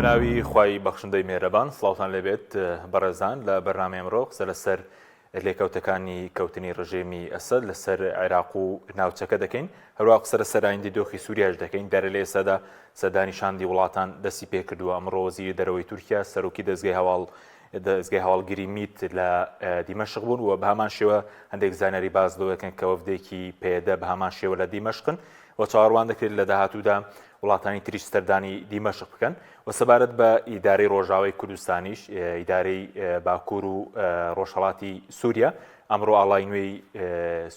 بەناوی خوای بەخشندەی مێرەبان سڵاوتان لێبێت بەڕێزان لە بەرنامەی ئەمڕۆ قسە لەسەر لێکەوتەکانی کەوتنی ڕژێمی ئەسەد لەسەر عێراق و ناوچەکە دەکەین هەروە قسە لەسەر ئایندەی دۆخی سووریاش دەکەین دیارە لە ئێستادا سەردانی شاندی وڵاتان دەستی پێکردووە ئەمڕۆ وەزیری دەرەوەی تورکیا سەرۆکی دەزگای هەواڵ دەزگای هەواڵگری میت لە دیمەشق بوون و بە هەمان شێوە هەندێک زانیاری باس لەوە دەکەن کە وەفدێکی پەیەدە بە هەمان شێوە لە دیمەشقن و چاوەڕوان دەکرێت لە داهاتوودا وڵاتانی تریش سەردانی دیمەشق بکەن و سەبارەت بە ئیدارەی ڕۆژاوای کوردستانیش ئیدارەی باکوور و ڕۆژهەڵاتی سووریا ئەمڕۆ ئاڵای نوێی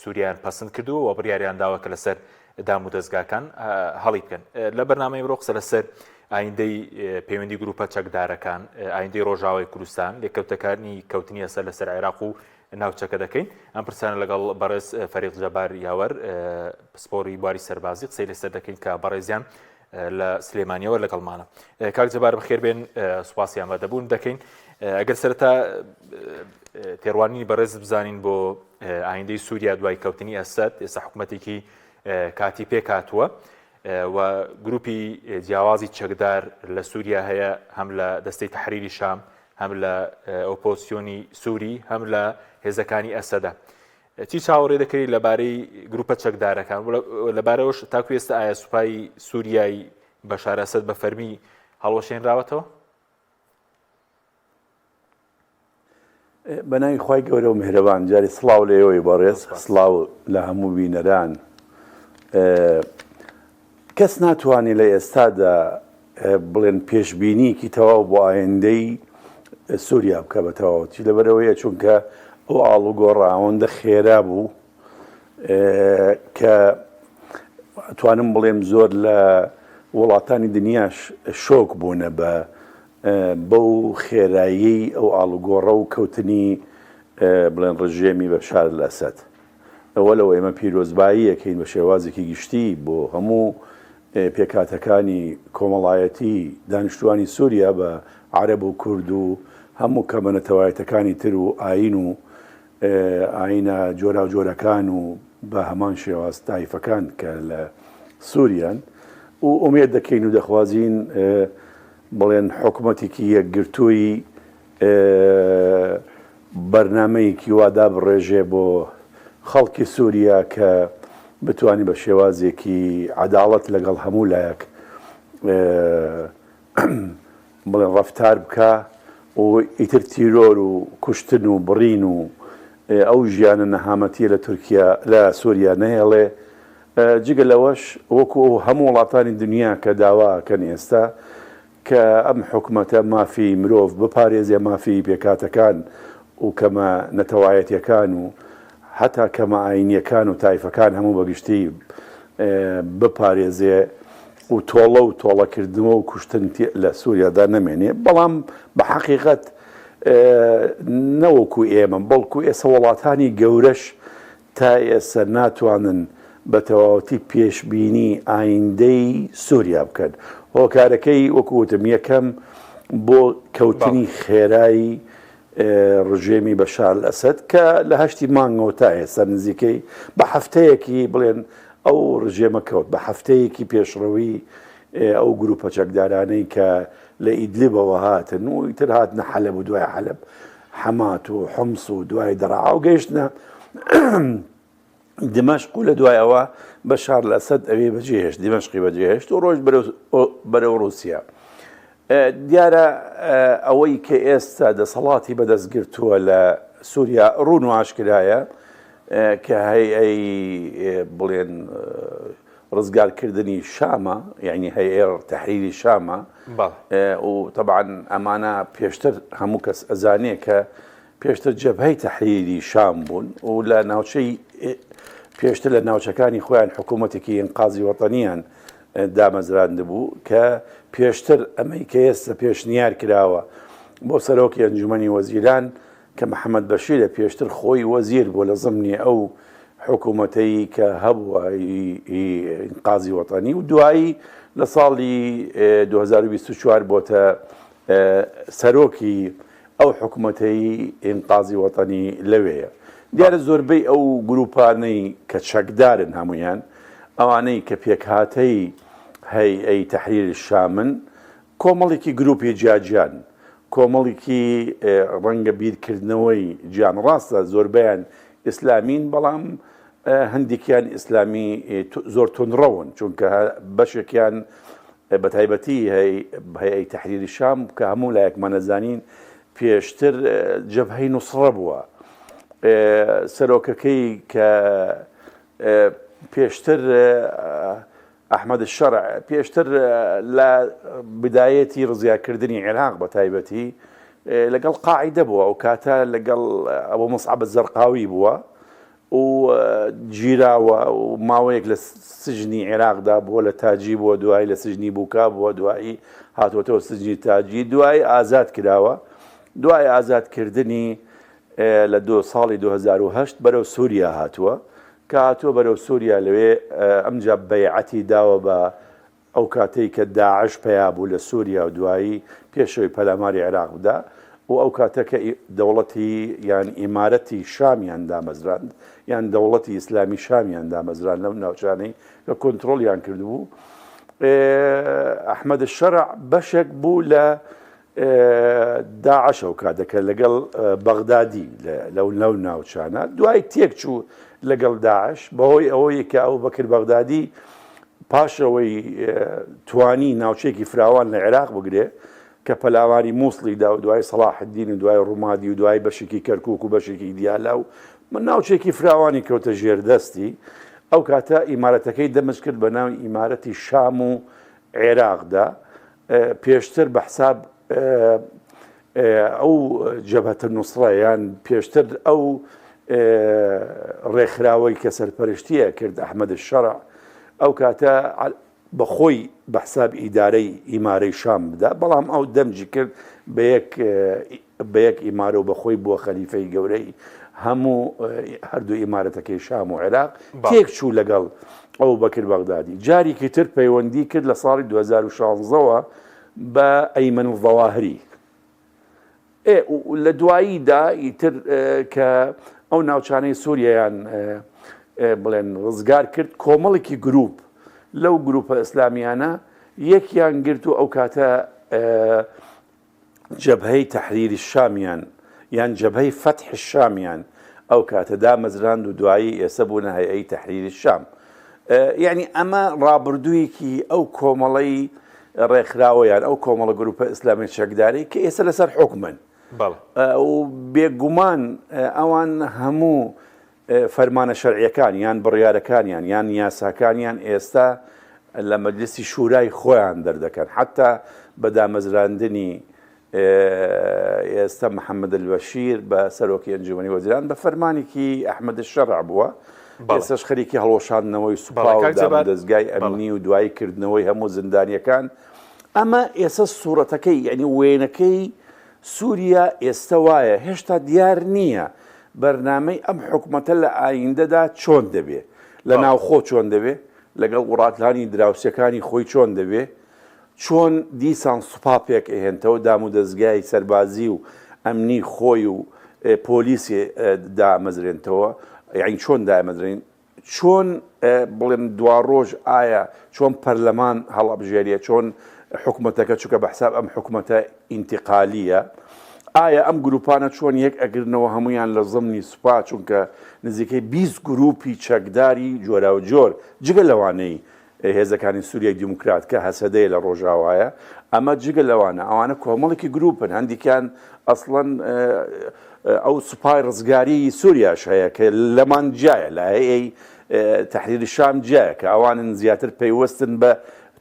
سووریان پەسند کردووە و بڕیاریان داوە کە لەسەر دام و دەزگاکان هەڵی بکەن لە بەرنامەی ئەمڕۆ قسە لەسەر ئایندەی پەیوەندی گروپە چەکدارەکان ئایندەی ڕۆژاوای کوردستان لێکەوتەکانی کەوتنی ئەسەر لەسەر عێراق و ناوچەکە دەکەین ئەم پرسانە لەگەڵ بەڕێز فەریق جەبار یاوەر پسپۆری بواری سەربازی قسەی لەسەر دەکەین کە بەڕێزیان لە سلێمانیەوە لەگەڵمانە کاک جەبار بەخێر بێن سوپاسی ئامادەبوون دەکەین ئەگەر سەرەتا تێڕوانینی بەڕێز بزانین بۆ ئایندەی سووریا دوای کەوتنی ئەسەد ئێستا حکوومەتێکی کاتی پێکهاتووە و گروپی جیاوازی چەکدار لە سووریا هەیە هەم لە دەستەی تەحریری شام هەم لە ئۆپۆزسیۆنی سووری هەم لە هێزەکانی ئەسەدە چی چاوەڕێ دەکەی لەبارەی گروپە چەکدارەکان لەبارەوەش تاکو ئێستا ئایا سوپای سووریای بەشار ئەسەد بە فەرمی هەڵوەشێنراوەتەوە؟ بە ناوی خوای گەورە و میهرەبان جارێ سڵاو لە ئێوەی بەڕێز سڵاو لە هەموو بینەران کەس ناتوانێت لە ئێستادا بڵێن پێشبینیەکی تەواو بۆ ئایندەی سووریا بکە بە تەواوەتی لەبەرەوەیە چونکە ئەو ئاڵوگۆڕە ئەوەندە خێرا بوو کە توانم بڵێم زۆر لە وڵاتانی دنیاش شۆک بوونە بە بەو خێراییەی ئەو ئاڵوگۆڕە و کەوتنی بڵێن ڕژێمی بەشار ئەلئەسەد. وەلەو ئێمە پیرۆزبایی ئەکەین بە شێوازێکی گشتی بۆ هەموو پێکهاتەکانی کۆمەڵایەتی دانیشتوانی سوریا بە عەرەب و کورد و هەموو کەمە نەتەوایەتەکانی تر و ئایین و ئایینە جۆراوجۆرەکان و بە هەمان شێواز تایفەکان کە لە سوریان و ئومێد دەکەین و دەخوازین بڵێن حکومەتێکی یەکگرتووی بەرنامەیەکی وا دابڕێژێ بۆ خەڵکی سووریا کە بتوانێت بە شێوازێکی عەداڵەت لەگەڵ هەموو لایەک بڵێن ڕەفتار بکا و ئیتر تیرۆر و کوشتن و بڕین و ئەو ژیانە نەهامەتیە لە تورکیا لە سووریا نەهێڵێ جگە لەوەش وەکو ئەو هەموو وڵاتانی دنیا کە داوا ئەکەن ئێستا کە ئەم حکومەتە مافی مرۆڤ بپارێزێ مافی پێکهاتەکان و کەمە نەتەوایەتیەکان و هەتا کەمە ئاینیەکان و تایفەکان هەموو بەگشتی بپارێزێ و تۆڵە و تۆڵەکردنەوە و کوشتن لە سوریادا نەمێنێ بەڵام بە حەقیقەت نەوەکو ئێمە بەڵکو ئێستا وڵاتانی گەورەش تا ئێستا ناتوانن بە تەواوەتی پێشبینی ئایندەی سوریا بکەن. هۆکارەکەی وەکو وتم یەکەم بۆ کەوتنی خێرای ڕژێمی بەشار ئەسەد کە لە هەشتی مانگەوە تا ئێستا نزیکەی بە هەفتەیەکی بڵێن ئەو ڕژێمە کەوت بە هەفتەیەکی پێشڕەوی ئەو گروپە چەکدارانەی کە لە ئیدلیبەوە هاتن و ئیتر هاتنە حەلەب و دوای حەلەب حەمات و حومس و دوای دەرعا و گەیشتنە دمەشق و لە دوای ئەوە بەشار ئەسەد ئەوێ بەجێهێشت دیمەشقی بەجێهێشت و ڕۆژ بەرەو ڕووسیا. دیارە ئەوەی کە ئێستا دەسەڵاتی بەدەست گرتووە لە سووریا ڕوون و ئاشکرایە کە هەیئەی بڵێن ڕزگارکردنی شامە یعنی هەیئەی تەحریری شامە و تەبعەن ئەمانە پێشتر هەموو کەس ئەزانێ کە پێشتر جەبهەی تەحریری شام بوون و لە ناوچەی پێشتر لە ناوچەکانی خۆیان حکوومەتێکی ئینقازی وەتەنیان دامەزراندبوو کە پێشتر ئەمەی کە ئێستا پێشنیار کراوە بۆ سەرۆکی ئەنجومەنی وەزیران کە محەمەد بەشیرە پێشتر خۆی وەزیر بووە لە زمنی ئەو حکوومەتەی کە هەبووە هی ئینقازی وەتەنی و دوایی لە ساڵی 2024 بۆتە سەرۆکی ئەو حکوومەتەی ئینقازی وەتەنی لەوێیە. دیارە زۆربەی ئەو گرووپانەی کە چەکدارن هەموویان ئەوانەی کە پێکهاتەی هەیئەی تەحریر شامن. کۆمەڵێکی گروپی جیاجیان، کۆمەڵێکی ڕەنگە بیرکردنەوەی جیان، ڕاستە زۆربەیان ئیسلامین بەڵام هەندێکیان ئیسلامی زۆر توندڕەون، چونکە بەشێکیان بە تایبەتی هەیئەی تەحریری شام کە هەموو لایەکمان ئەزانین پێشتر جەبهەی نوسڕە بووە، سەرۆکەکەی کە پێشتر ئەحمەد شەرع پێشتر لە بدایەتی ڕزگارکردنی عێراق بە تایبەتی لەگەڵ قاعیدە بووە، ئەو کاتە لەگەڵ ئەبو مصعب زەرقاوی بووە و گیراوە و ماوەیەک لە سجنی عێراقدا بووە، لە تاجی بووە، دوایی لە سجنی بوکا بووە، دوایی هاتووەتەوە سجنی تاجی، دوایی ئازاد کراوە. دوای ئازادکردنی لە دو ساڵی 2008 بەرەو سووریا هاتووە، کە هاتووە بەرەو سووریا لەوێ ئەمجا بەیعەتی داوە بە ئەو کاتەی کە داعش پەیا بوو لە سووریا و دوایی پێش ئەوەی پەلاماری عێراق بدا و ئەو کاتە کە دەوڵەتی یان ئیمارەتی شامیان دامەزراند یان دەوڵەتی ئیسلامی شامیان دامەزراند لەو ناوچانەی کە کۆنترۆڵیان کردبوو ئەحمەد شەرع بەشێک بوو لە داعش ئەو کاتە کە لەگەڵ بەغدادی لەو لەو ناوچانە دوای تێک چوو لەگەڵ داعش بەهۆی ئەوەی کە ئەو بەکر بەغدادی پاشەوەی توانی ناوچێکی فراوان لە عێراق بگرێ کە پەلاواری مووسڵی دا و دوای سەڵاحدین و دوای ڕوومادی و دوای بەشێکی کەرکک و بەشێکی دیالا و من ناوچێکی فراوانی کەوتە ژێردەستی ئەو کاتە ئیمارەتەکەی دەمج کرد بە ناوی ئیمارەتی شام و عێراقدا پێشتر بە حساب ئەو جەبهەتە نوسڕە یان پێشتر ئەو ڕێکخراوەی کە سەرپەرشتیە کرد ئەحمەد شەرع ئەو کاتە بەخۆی بە حساب ئیدارەی ئیمارەی شام بدا بەڵام ئەو دەمجی کرد بە یەک بە یەک ئیمارە و بە خۆی بووە خەلیفەی گەورەی هەموو هەردوو ئیمارەتەکەی شام و عێراق تێک چوو لەگەڵ ئەو بەکر بەغدادی جارێکی تر پەیوەندی کرد لە ساڵی 2016ەوە بە ئەیمەن الظواهری لە دواییدا ئیتر کە ئەو ناوچانەی سووریایان بڵێن ڕزگار کرد کۆمەڵێکی گروپ لەو گروپە ئیسلامیانە یەکیان گرت و ئەو کاتە جەبهەی تەحریر شامیان یان جەبهەی فەتح شامیان ئەو کاتە دامەزراند و دوایی ئێسە بوونە هەیئەی تەحریر شام. یعنی ئەمە ڕابردوویەکی ئەو کۆمەڵەی ڕێکخراوە یان ئەو کۆمەڵە گروپە ئیسلامی چەکداری کە ئێستا لەسەر حوکمن و بێگومان ئەوان هەموو فەرمانە شەرعیەکان یان بڕیارەکانیان یان یاساکانیان ئێستا لە مەجلسی شورای خۆیان دەردەکەن حتا بە دامەزراندنی ئێستا محەممەد البەشیر بە سەرۆکی ئەنجومەنی وەزیران بە فەرمانێکی ئەحمەد شەرع بووە ئێستاش خەریکی هەڵوەشاندنەوەی سوپا و دامودەزگای ئەمنی و دوایی کردنەوەی هەموو زیندانیەکان ئەمە ئێستا سوورەتەکەی یعنی وێنەکەی سووریا ئێستا وایە هێشتا دیار نییە بەرنامەی ئەم حکومەتە لە ئایندەدا چۆن دەبێ؟ لە ناوخۆ چۆن دەبێ؟ لەگەڵ وڵاتانی دراوسێکانی خۆی چۆن دەبێ؟ چۆن دیسان سوپا پێک ئەهێنتەوە، دامودەزگای سەربازی و ئەمنی خۆی و پۆلیسی دامەزرێنتەوە، یانی چۆن دامەزرێن؟ چۆن بڵێم دواڕۆژ ئایا چۆن پەرلەمان هەڵئەبژێرێ چۆن حکومەتەکە چونکە بە حساب ئەم حکومەتە ئینتقالیە ئایا ئەم گروپانە چۆن یەک ئەگرنەوە هەمویان لە زمنی سوپا چونکە نزیکەی 20 گروپی چەکداری جۆراوجۆر جگە لەوانەی هێزەکانی سوریای دیموکرات کە هەسەدەیە لە ڕۆژاوایە، ئەمە جگە لەوانە، ئەوانە کۆمەڵێکی گروپن، هەندێکیان ئەسڵەن ئەو سوپای ڕزگاریی سوریاش هەیە کە لەمان جیایە، لە هەیئەی تەحریر شام جیایە کە ئەوانن زیاتر پەیوەستن بە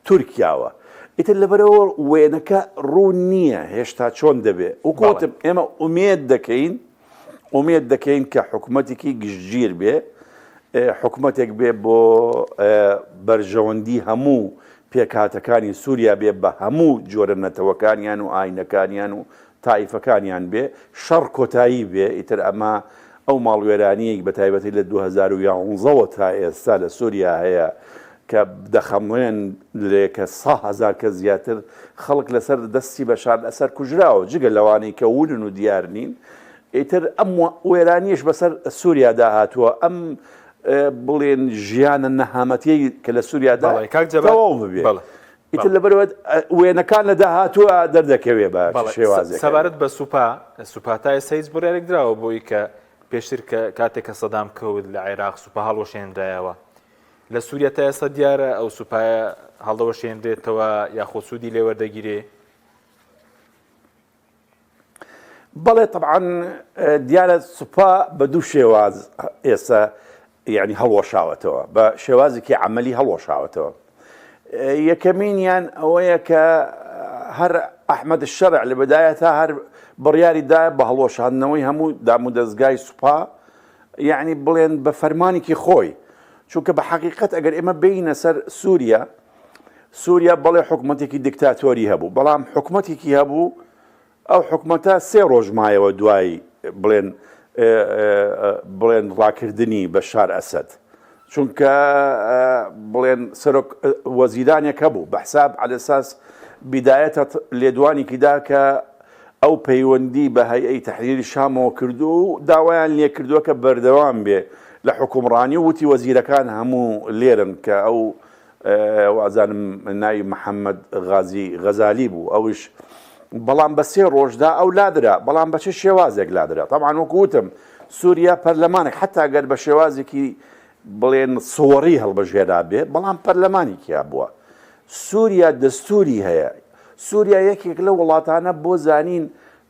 تورکیاوە. ئیتر لەبەرئەوە وێنەکە ڕوون نییە هێشتا چۆن دەبێ. وەکو وتم ئێمە ئومێد دەکەین ئومێد دەکەین کە حکومەتێکی گشتگیر بێ، حکومەتێک بێ بۆ بەرژەوەندی هەموو پێکهاتەکانی سووریا بێ بە هەموو جۆرە نەتەوەکانیان و ئاینەکانیان و تایفەکانیان بێ، شەڕ کۆتایی بێ، ئیتر ئەمە ئەو ماڵوێرانیەی بە تایبەتی لە 2011 وە تا ئێستا لە سووریا هەیە کە دەخەمڵێن لێ کە سە هەزار کەس زیاتر خەڵک لەسەر دەستی بەشار ئەسەد کوژراوە جگە لەوانەی کە ونن و دیار نین ئیتر ئەم وێرانیش بەسەر سووریادا هاتووە ئەم بڵێن ژیانە نەهامەتیەی کە لە سووریادا تەواو ببێ. ئیتر لەبەرەوە وێنەکان لە داهاتووە دەردەکەوێ بە شێوازێک. سەبارەت بە سوپا، سوپا تا ئێستا هیچ بڕیارێک دراوە بۆی کە پێشتر کە کاتێک کە سەدام کەوت لە عێراق سوپا هەڵوەشێنرایەوە لە سووریا تا ئێستا دیارە ئەو سوپایە هەڵدەوەشێنرێتەوە یاخۆ سوودی لێوەردەگیرێ؟ بەڵێ تەبعەن دیارە سوپا بە دوو شێواز ئێستا یعنی هەڵوەشاوەتەوە بە شێوازێکی عملی هەڵوەشاوەتەوە یەکەمینیان ئەوەیە کە هەر ئەحمەد شەرع لە بەدایە تا هەر بڕیاری دا بە هەڵوەشاندنەوەی هەموو دامودەزگای سوپا یعنی بڵێن بە فەرمانێکی خۆی چونکە بە حەقیقەت ئەگەر ئێمە بینە سەر سووریا سووریا بەڵێ حکومەتێکی دیکتاتۆری هەبوو، بەڵام حکومەتێکی هەبوو، ئەو حکومەتە سێ ڕۆژ مایەوە دوای بڵێن بڵێن ڕاکردنی بەشار ئەسەد، چونکە بڵێن سەرۆک وەزیرانێک هەبوو بە حساب عەلەساس بیدایەتە لێدوانێکی دا کە ئەو پەیوەندی بە هەیئەی تەحریری شامەوە کردووە و داوایان لێکردووە کە بەردەوام بێ لە حوکمڕانی و وتی وەزیرەکان هەموو لێرن کە ئەو وازانم ناوی محەممەد غازی غەزالی بوو ئەوش بەڵام بە سێ ڕۆژدا ئەو لادرا بەڵام بە چ شێوازێک لادرا تەبعەن وەکو وتم سووریا پەرلەمانێک حتا گەر بە شێوازێکی بڵێن سوەڕی هەڵبژێرا بێ بەڵام پەرلەمانێکی هەبووە سووریا دەستوری هەیە سووریا یەکێک لە وڵاتانە بۆ زانین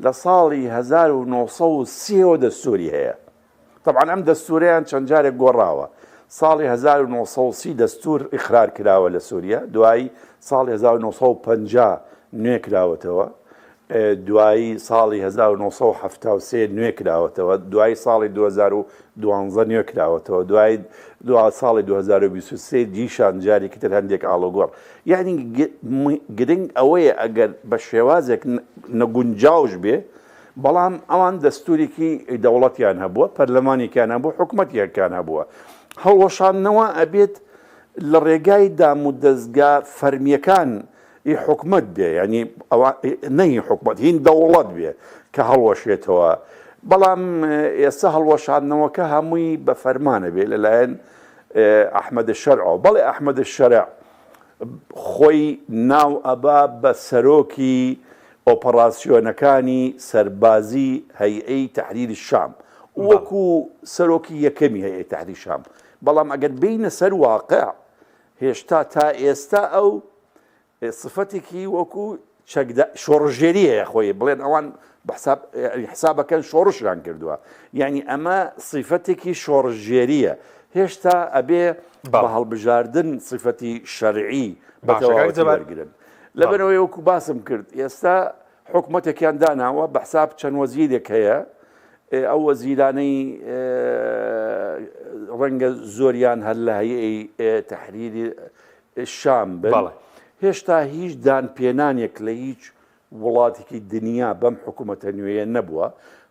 لە ساڵی 1930 دەستوری هەیە تەبعەن ئەم دەستوورەیان چەند جارێک گۆڕاوە، ساڵی 1930 دەستوور ئیقرار کراوە لە سووریا، دوایی ساڵی 1950 نوێ کراوەتەوە، دوایی ساڵی 1973 نوێ کراوەتەوە، دوایی ساڵی 2012 نوێ کراوەتەوە، دوایی دوا ساڵی 2023 دیشان جارێکی تر هەندێک ئاڵوگۆڕ. یعنی گرنگ ئەوەیە ئەگەر بە شێوازێک نەگونجاوش بێ، بەڵام ئەوان دەستوورێکی دەوڵەتیان هەبووە، پەرلەمانێکیان هەبوو، حکومەتێکیان هەبووە. هەڵوەشاندنەوە ئەبێت لە ڕێگای دامودەزگا فەرمییەکان ی حکومەت بێ، یانی ئەوە نە هی حکومەت، هین دەوڵەت بێ کە هەڵوەشێتەوە. بەڵام ئێستا هەڵوەشاندنەوەکە هەمووی بە فەرمانە بێ لەلایەن ئەحمەد شەرعەوە. بەڵێ ئەحمەد شەرع خۆی ناو ئەبا بە سەرۆکی ئۆپەڕاسیۆنەکانی سەربازی هەیئەی تەحریر شام وەکو سەرۆکی یەکەمی هەیئەی تەحریر شام، بەڵام ئەگەر بێینە سەر واقع هێشتا تا ئێستا ئەو سفەتێکی وەکو چەکدا شۆڕشگێری هەیە خۆی بڵێن ئەوان بەحساب حسابەکەن شۆڕشیان کردووە یعنی ئەمە سیفەتێکی شۆڕشگێریە هێشتا ئەبێ بە هەڵبژاردن سیفەتی شەرعی بەتەواوەتی وەرگرن لەبەرەوەی وەکو باسم کرد ئێستا حکومەتێکیان داناوە بە حساب چەند وەزیرێک هەیە ئەو وەزیرانەی ڕەنگە زۆریان هەر لە هەیئەی تەحریری شام بن هێشتا هیچ دانپێنانێک لە هیچ وڵاتێکی دنیا بەم حکوومەتە نوێیە نەبووە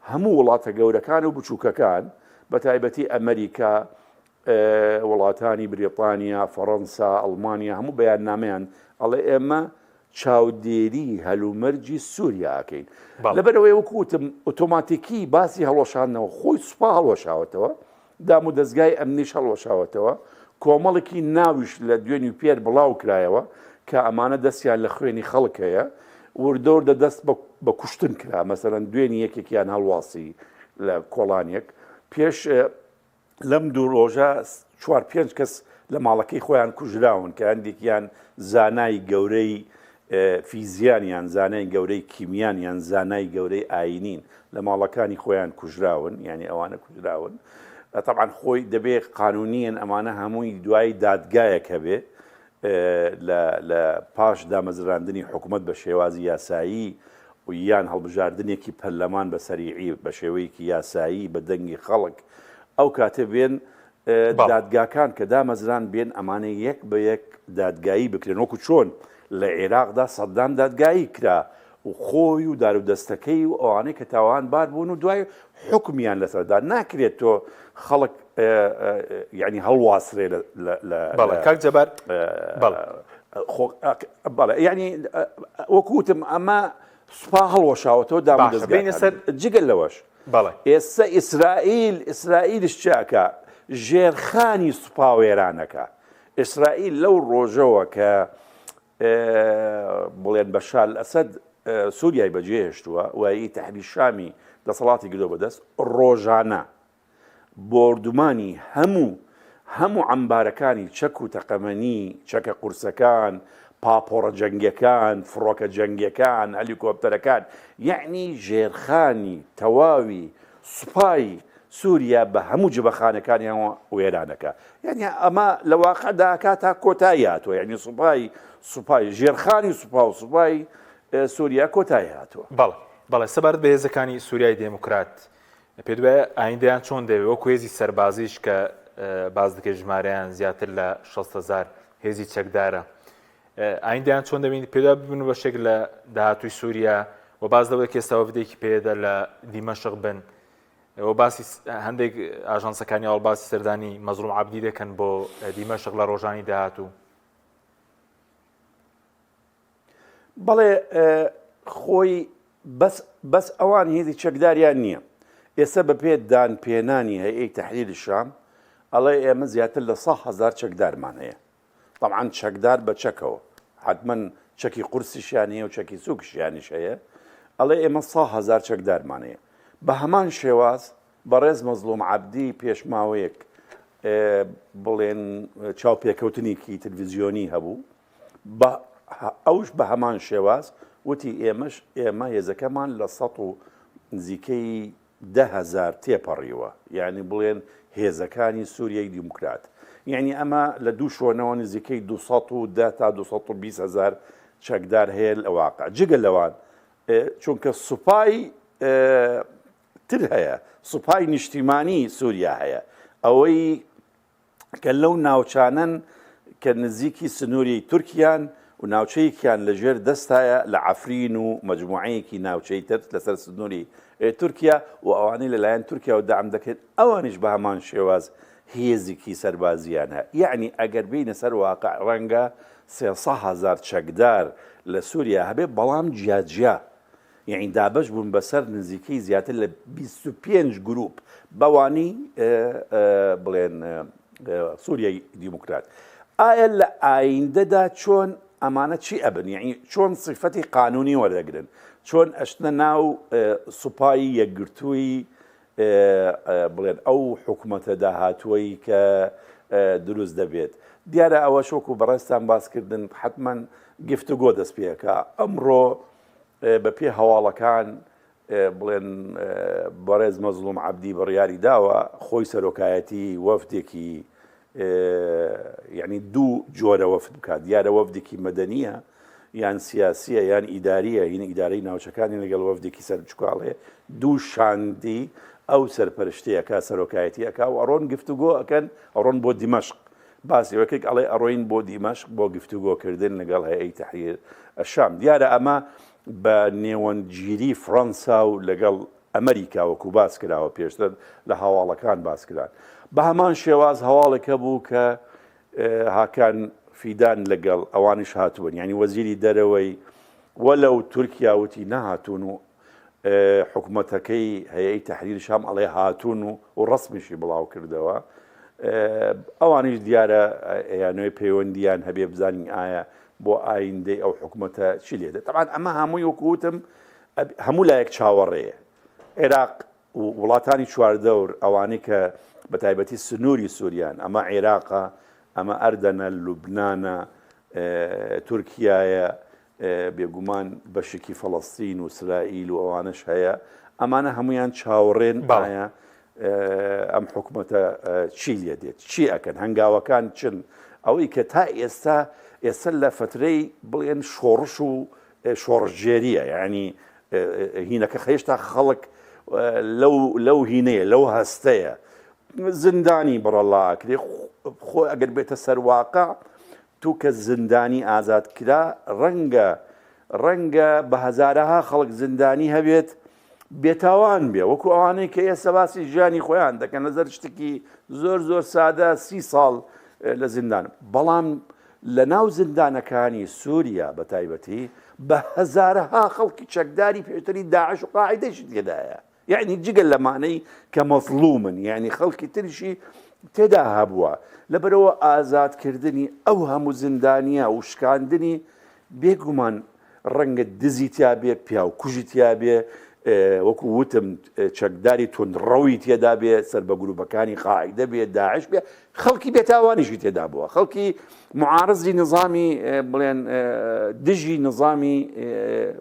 هەموو وڵاتە گەورەکان و بچووکەکان بە تایبەتی ئەمریکا وڵاتانی بریتانیا فەڕەنسا ئەڵمانیا هەموو بەیاننامەیان ئەڵێ ئێمە چاودێری هەلومەرجی سووریا ئەکەین لەبەرەوەی وەکو وتم ئۆتۆماتیکی باسی هەڵوەشاندنەوە خۆی سوپا هەڵوەشاوەتەوە دامودەزگای ئەمنیش هەڵوەشاوەتەوە، کۆمەڵێکی ناویش لە دوێنی و پێر بڵاو کرایەوە کە ئەمانە دەستیان لە خوێنی خەڵک هەیە، وردە وردە دەست بە کوشتن کرا، مەسەلەن دوێنی یەکێکیان هەڵواسی لە کۆڵانێک، پێش لەم دوو ڕۆژە چوار پێنج کەس لە ماڵەکەی خۆیان کوژراون کە هەندێکیان زانای گەورەی فیزیان یان زانای گەورەی کیمیان یان زانای گەورەی ئاینین لە ماڵەکانی خۆیان کوژراون یعنی ئەوانە کوژراون طبعا خۆی دەبێ قانونیەن ئەمانە هەمووی دوای دادگایەک هەبێ لە پاش دامەزراندنی حکوومەت بە شێوازی یاسایی و یان هەڵبژاردنێکی پەرلەمان بە سەریعی بە شێوەیەکی یاسایی بە دەنگی خەڵک ئەو کاتە بێن دادگاکان کە دامەزران بێن ئەمانە یەک بە یەک دادگایی بکرێن وەکو چۆن لە عێراقدا سەدام دادگایی کرا و خۆی و دارودەستەکەی و ئەوانەی کە تاوان بار بوون و دوای حوکمیان لەسەردا ناکرێت تۆ خەڵک یعنی هەڵواسرێ لە بەڵێ کاک جەبار بەڵێ بەڵێ یعنی وەکو وتم ئەمە سوپا هەڵوەشاوەتەوە دامودەزگاکان سەر جگە لەوەش بەڵێ. ئێستا ئیسرائیل ئیسرائیلش چ ئەکا ژێرخانی سوپا وێران ئەکا ئیسرائیل لەو ڕۆژەوە کە. بڵێن بەشار ئەسەد سووریای بەجێهێشتووە و هەیئەی تەحریر شامی دەسەڵاتی گرتووە بەدەست، ڕۆژانە بۆردومانی هەموو هەموو عەمبارەکانی چەک و تەقەمەنی، چەکە قورسەکان، پاپۆڕە جەنگیەکان، فڕۆکە جەنگیەکان، هەلیکۆپتەرەکان، یەعنی ژێرخانی تەواوی سوپای سوریا بە هەموو جبەخانەکانیانەوە وێرانەکە. یەعنی ئەمە لە واقعدا ئەکا تا کۆتایی هاتووە، یەعنی سوپای سوپای ژێرخانی سوپا و سوپای سوریا کۆتایی هاتووە. بەڵێ بەڵێ سەبارەت بە هێزەکانی سوریای دێموکرات پێت وایە ئایندەیان چۆن دەبێت وەکو هێزی سەربازیش کە باس دەکەی ژمارەیان زیاتر لە 6 هزار هێزی چەکدارە ئایندەیان چۆن دەبینی پێدا ببن بەشێک لە داهاتووی سووریا و باز لەوەی کە ئێستا وەفدێکی پێدا لە دیمەشق بن و باسی هەندێک ئاژانسەکانی ئەوڵ باسی سەردانی مەزڵوم عەبدی دەکەن بۆ دیمەشق لە ڕۆژانی داهاتوو. بەڵێ خۆی بەس بەس ئەوان هێزی چەکداریان نییە ئێستا بە پێ دان پێنانی هەیئەی تەحریر شام ئەڵێ ئێمە زیاتر لە 100 هەزار چەکدارمان هەیە تەبعەن چەکدار بە چەکەوە حەتمەن چەکی قورسیشیان هەیە و چەکی سوکشیانیش هەیە ئەڵێ ئێمە 100 هەزار چەکدارمان هەیە بە هەمان شێواز بەڕێز مەزڵوم عەبدی پێش ماوەیەک بڵێن چاوپێکەوتنێکی تلویزیۆنی هەبوو بە ئەوش بە هەمان شێواز وتی ئێمەش ئێمە هێزەکەمان لە سەد و نزیکەی 10,000 تێپەڕیوە یعنی بڵێن هێزەکانی سووریای دیموکرات یعنی ئەمە لە دوو شۆنەوە نزیکەی 210 تا 220 هزار چەکدار هەیە لە واقع جگە لەوان چونکە سوپای تر هەیە سوپای نیشتیمانی سووریا هەیە ئەوەی کە لەو ناوچانەن کە نزیکی سنووری تورکیان و ناوچەیەکیان لە ژێر دەستایە لە عەفرین و مەجموعەیەکی ناوچەی تر لەسەر سنووری تورکیا و ئەوانەی لەلایەن تورکیاوە دەعم دەکرێن ئەوانیش بە هەمان شێواز هێزێکی سەربازییان هەیە یەعنی ئەگەر بێینە سەر واقع ڕەنگە 300 هەزار چەکدار لە سووریا هەبێ بەڵام جیاجیا یەعنی دابەش بوون بەسەر نزیکەی زیاتر لە 25 گروپ بەوانی بڵێن سووریای دیموکرات ئایا لە ئایندەدا چۆن ئەمانە چی ئەبن یعنی چۆن سیفەتی قانونی وەردەگرن چۆن ئەشتنە ناو سوپای یەکگرتووی بڵێن ئەو حکوومەتە داهاتووەی کە دروست دەبێت دیارە ئەوە شۆک و بەڕێستان باسکردن حتمما گفتوگۆ دەست پێەکە ئەمڕۆ بە پێی هەواڵەکان بڵێن بەڕێز مەزڵوم عەبدی بڕیاری داوە خۆی سەرۆکایەتی وەفدێکی یعنی دوو جۆرە وەفد بکات دیارە وەفدێکی مەدەنیە یان سیاسیە یان ئیداریە هین ئیدارەی ناوچەکانی لەگەڵ وەفدێکی سەر بچکاڵێ دوو شاندی ئەو سەرپەرشتەیەکە سەرۆکایەتی ئەک و ئەڕۆن گفتوگۆ ئەکەن ئەڕۆن بۆ دیمەشق باسی ئەوە کرد ئەڵێ ئەڕۆین بۆ دیمەشق بۆ گفتوگۆکردن لەگەڵ هەیئەی تەحریر شام دیارە ئەمە بە نێوەندگیری فڕەنسا و لەگەڵ ئەمریکا وەکو باس کراوە پێشتر لە هەواڵەکان باس کران بە هەمان شێواز هەواڵێک هەبوو کە هاکان فیدان لەگەڵ ئەوانیش هاتوون یعنی وەزیری دەرەوەی وەلەو تورکیا وتی نەهاتوون و حکومەتەکەی هەیئەی تەحریر شام ئەڵێ هاتوون و و ڕەسمیشی بڵاو کردەوە ئەوانیش دیارە ئەیانەوێ پەیوەندیان هەبێ بزانین ئایا بۆ ئایندەی ئەو حکومەتە چی لێ دێت تەبعەن ئەمە هەمووی وەکو وتم هەموو لایەک چاوەڕێیە عێراق و وڵاتانی چواردەور ئەوانەی کە بە تایبەتی سنووری سووریان ئەمە عێراقە ئەمە ئەردەنە لوبنانە تورکیایە بێگومان بەشێکی فەڵەستین و سرائیل و ئەوانەش هەیە، ئەمانە هەموویان چاوەڕێن ئایا ئەم حکومەتە چی لێ دێت، چی ئەکەن، هەنگاوەکان چن، ئەوەی کە تا ئێستا ئێستا لە فەترەی بڵێن شۆڕش و شۆڕشگێریە، یعنی هینەکە هێشتا خەڵک لەو لەو هینەیە لەو هەستەیە زیندانی بڕەڵا ئەکرێ خۆ ئەگەر بێتە سەر واقع تو کە زیندانی ئازاد کرا ڕەنگە ڕەنگە بە هەزارەها خەڵک زیندانی هەبێت بێتاوان بێ وەکو ئەوانەی کە ئێستا باسی ژیانی خۆیان دەکەن لەسەر شتێکی زۆر زۆر سادە سی ساڵ لە زیندان بەڵام لە ناو زیندانەکانی سووریا بە تایبەتی بە هەزارەها خەڵکی چەکداری پێشتری داعش و قاعیدەشی تێدایە یەعنی جگە لەمانەی کە مەزڵومن یەعنی خەڵکی تریشی تێدا هەبووە لەبەرئەوە ئازادکردنی ئەو هەموو زیندانیە و شکاندنی بێگومان ڕەنگە دزی تیا بێ، پیاوکوژی تیا بێ، وەکو وتم چەکداری توندڕەوی تێدا بێ، سەر بە گروپەکانی قاعیدە بێ، داعش بێ، خەڵکی بێتاوانیشی تێدا بووە، خەڵکی معارزی نظامی بڵێن دژی نظامی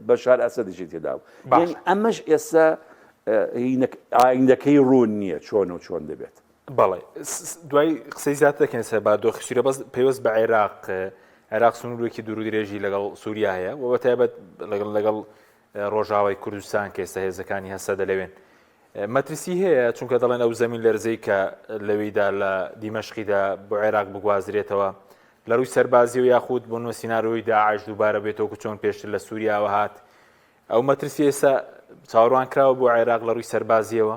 بەشار ئەسەدیشی تێدا بوو. یعنی ئەمەش ئێستا ئایندەکەی ڕوون نییە چۆن و چۆن دەبێت. بەڵێ دوای قسەی زیاتر دەکەین سەر بارودۆخی سووریا بەس پەیوەست بە عێراق عێراق سنوورێکی دوور و درێژی لەگەڵ سووریا هەیە و بە تایبەت لەگەڵ لەگەڵ ڕۆژاوای کوردستان کە ئێستا هێزەکانی هەسەدە لەوێن مەترسی هەیە چونکە دەڵێن ئەو زەمین لەرزەی کە لەویدا لە دیمەشقیدا بۆ عێراق بگوازرێتەوە لە ڕووی سەربازی و یاخود بۆ نوە سینارۆی داعش دووبارە بێتەوە کە چۆن پێشتر لە سووریاوە هات ئەو مەترسی ئێستا چاوەڕوان کراوە بۆ عێراق لە ڕووی سەربازیەوە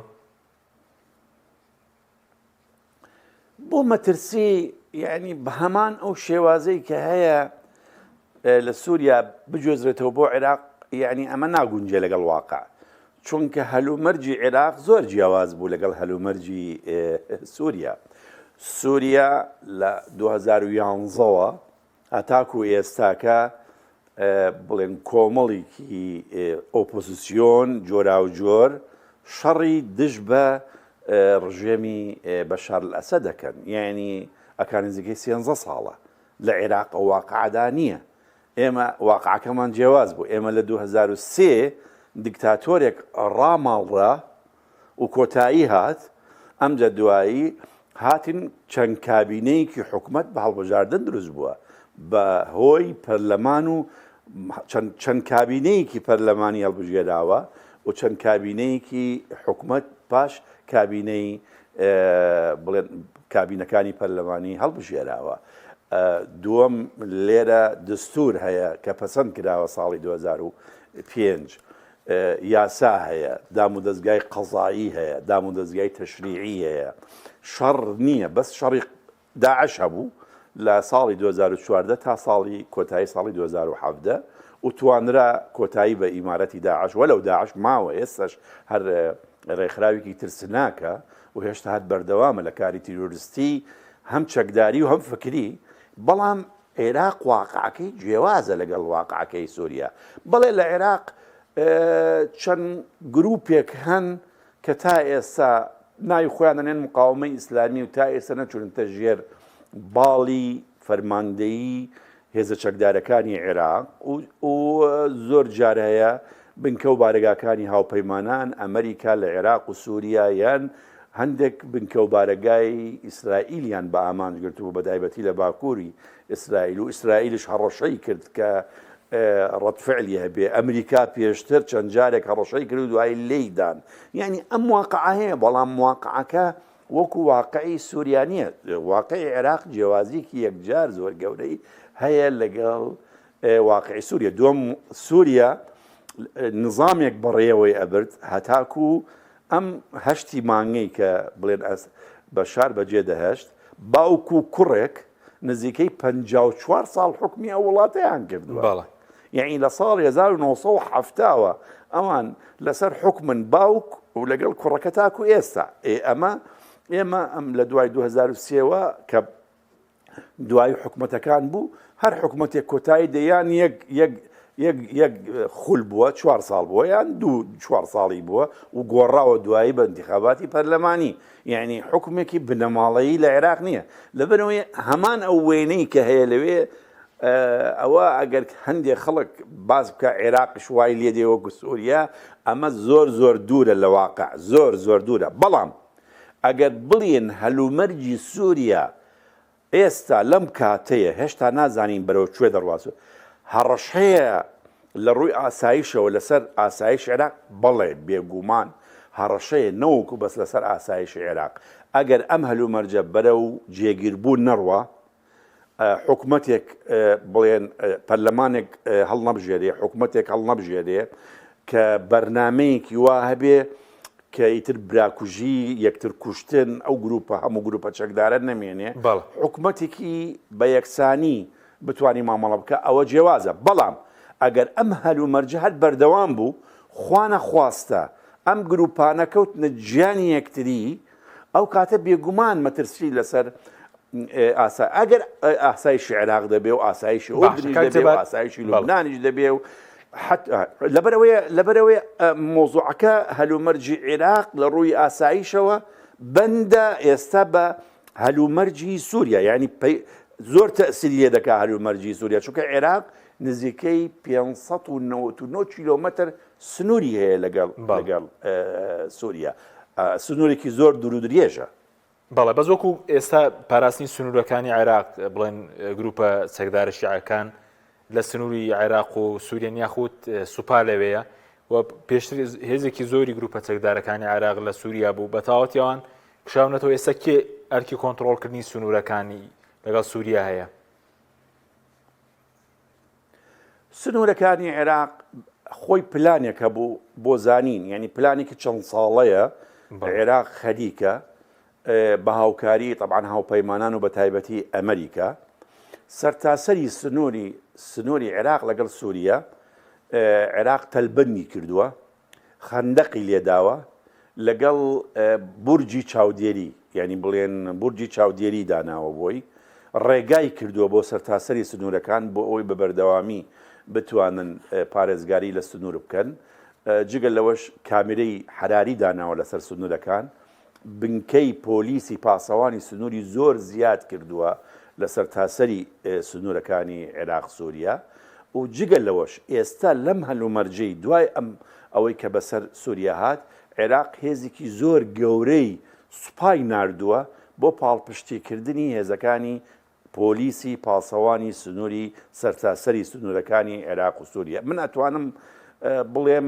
بۆ مەترسی یعنی بە هەمان ئەو شێوازەی کە هەیە لە سووریا بگوێزرێتەوە بۆ عێراق یعنی ئەمە ناگونجێ لەگەڵ واقع چونکە هەلومەرجی عێراق زۆر جیاواز بوو لەگەڵ هەلومەرجی سووریا سووریا لە 2011ەوە هەتاکو ئێستاکە بڵێن کۆمەڵێکی ئۆپۆزیسیۆن جۆراوجۆر شەڕی دژ بە ڕژێمی بەشار ئەسەد دەکەن یعنی ئەکان نزیکەی سێنزە ساڵە لە عێراق ئەو واقعدا نییە ئێمە واقعەکەمان جیاواز بوو ئێمە لە 2003 دیکتاتۆرێک ڕاماڵرا و کۆتایی هات، ئەمجا دوایی هاتن چەند کابینەیەکی حکومەت بە هەڵبژاردن دروست بووە بە هۆی پەرلەمان و چەند کابینەیەکی پەرلەمانی هەڵبژێراوە و چەند کابینەیەکی حکومەت پاش کابینەی بڵێن کابینەکانی پەرلەمانی هەڵبژێراوە. دووەم لێرە دستور هەیە کە پەسەند کراوە ساڵی 2005 یاسا هەیە، دامودەزگای قەزایی هەیە، دامودەزگای تەشریعی هەیە، شەڕ نییە، بەس شەڕی داعش هەبوو لە ساڵی 2014 تا ساڵی کۆتایی ساڵی 2017 و توانرا کۆتایی بە ئیمارەتی داعش وەلەو داعش ماوە ئێستاش هەر ڕێکخراوێکی ترسناکە و هێشتا هەر بەردەوامە لە کاری تیرۆرستی هەم چەکداری و هەم فکری بەڵام عێراق واقعەکەی جیاوازە لەگەڵ واقعەکەی سووریا. بەڵێ لە عێراق چەند گروپێک هەن کە تا ئێستا ناوی خۆیان دەنێن مقاومەی ئیسلامی و تا ئێستا نەچوونەتە ژێر باڵی فەرماندەیی هێزە چەکدارەکانی عێراق و زۆر جار هەیە بنکە و بارەگاکانی هاوپەیمانان ئەمریکا لە عێراق و سووریا یان هەندێک بنکە و بارەگای ئیسرائیلیان بە ئامانج گرتبوو بە تایبەتی لە باکووری ئیسرائیل و ئیسرائیلش هەڕەشەی کرد کە ڕەد فعلی هەبێ ئەمریکا پێشتر چەند جارێک هەڕەشەی کرد و دوایی لێی دان یعنی ئەم واقعە هەیە بەڵام واقعەکە وەکو واقعی سووریا نییە واقعی عێراق جیاوازیکی یەکجار زۆر گەورەی هەیە لەگەڵ واقعی سووریا دووەم سووریا نظامێک بەڕێوەی ئەبرد هەتاکو ئەم هەشتی مانگەی کە بڵێن ئەس بەشار بەجێ دەهێشت، باوک و کوڕێک نزیکەی 54 ساڵ حوکمی ئەو وڵاتەیان کردووە. بەڵێ. یەعنی لە ساڵی 1970 وە ئەوان لەسەر حوکمن باوک و لەگەڵ کوڕەکە تاکو ئێستا. ئێ ئەمە ئێمە ئەم لە دوای 2003 وە کە دوایی حکومەتەکان بوو هەر حکومەتێک کۆتایی دێ یان یەک یەک یەک یەک خول بووە چوار ساڵ بووە یان دوو چوار ساڵی بووە و گۆڕاوە دوایی بە انتخاباتی پەرلەمانی یعنی حکومێکی بنەماڵەیی لە عێراق نییە لەبەرەوەی هەمان ئەو وێنەی کە هەیە لەوێ ئەوە ئەگەر هەندێک خەڵک باس بکە عێراقش وای لێ دێ وەکو سووریا ئەمە زۆر زۆر دوورە لە واقع زۆر زۆر دوورە بەڵام ئەگەر بڵێن هەلومەرجی سووریا ئێستا لەم کاتەیە هێشتا نازانین بەرەو کوێ دەڕوات و هەڕەشەیە لە ڕووی ئاسایشەوە لەسەر ئاسایشی عێراق، بەڵێ بێگومان هەڕەشەیە نەوەکو بەس لەسەر ئاسایشی عێراق ئەگەر ئەم هەلومەرجە بەرەو جێگیربوون نەڕوا حکومەتێک بڵێن پەرلەمانێک هەڵنەبژێرێ حکومەتێک هەڵنەبژێرێ کە بەرنمەیەکی وا هەبێ کە ئیتر براکوژی یەکتر کوشتن ئەو گروپە هەموو گروپە چەکدارە نەمێنێ حکومەتێکی بە یەکسانی بتانی مامەڵە بکە ئەوە جیاوازە بەڵام ئەگەر ئەم هەلومەرجە هەر بەردەوام بوو خوانە خواستە ئەم گروپانە کەوتنە گیانی یەکتری ئەو کاتە بێگومان مەترسی لەسەر ئاسا ئەگەر ئاسایشی عێراق دەبێ و ئاسایشی ئوردنیش دەبێ و ئاسایشی لوبنانیش دەبێ و لەبەرەوەی لەبەرەوەی مۆزوعەکە هەلومەرجی عێراق لە ڕووی ئاسایشەوە بەندە ئێستا بە هەلومەرجی سووریا یعنی زۆر تەسیری لێ دەکا هەلومەرجی سووریا چونکە عێراق نزیکەی 599 کیلۆمەتر سنووری هەیە لەگەڵ لەگەڵ سووریا سنوورێکی زۆر دوور و درێژە. بەڵێ بەس وەکو ئێستا پاراستنی سنوورەکانی عێراق بڵێن گروپە چەکدارە شیعەکان لە سنووری عێراق و سووریان یاخود سوپا لەوەیە و پێشتر هێزێکی زۆری گروپە چەکدارەکانی عێراق لە سووریا بوو بە تەواوەتی ئەوان کشاونەتەوە ئێستا کێ ئەرکی کۆنتڕۆڵکردنی سنوورەکانی لەگەڵ سووریا هەیە؟ سنوورەکانی عێراق خۆی پلانێک هەبوو بۆ زانین یعنی پلانێکی چەند ساڵەیە عێراق خەریکە بە هاوکاری طبعا هاوپەیمانان و بە تایبەتی ئەمریکا سەرتاسەری سنووری سنووری عێراق لەگەڵ سووریا عێراق تەلبەندی کردووە خەندەقی لێداوە لەگەڵ بورجی چاودێری یانی بڵێن بورجی چاودێری داناوە بۆی ڕێگای کردووە بۆ سەرتاسەری سنوورەکان بۆ ئەوەی بە بەردەوامی بتوانن پارێزگاری لە سنوور بکەن جگە لەوەش کامیرەی حەراری داناوە لەسەر سنوورەکان بنکەی پۆلیسی پاسەوانی سنووری زۆر زیاد کردووە لە سەرتاسەری سنوورەکانی عێراق سووریا و جگە لەوەش ئێستا لەم هەلومەرجەی دوای ئەم ئەوەی کە بەسەر سووریا هات عێراق هێزێکی زۆر گەورەی سوپای ناردووە بۆ پاڵپشتیکردنی هێزەکانی پۆلیسی پاسەوانی سنووری سەرتاسەری سنوورەکانی عێراق و سووریا. من ئەتوانم بڵێم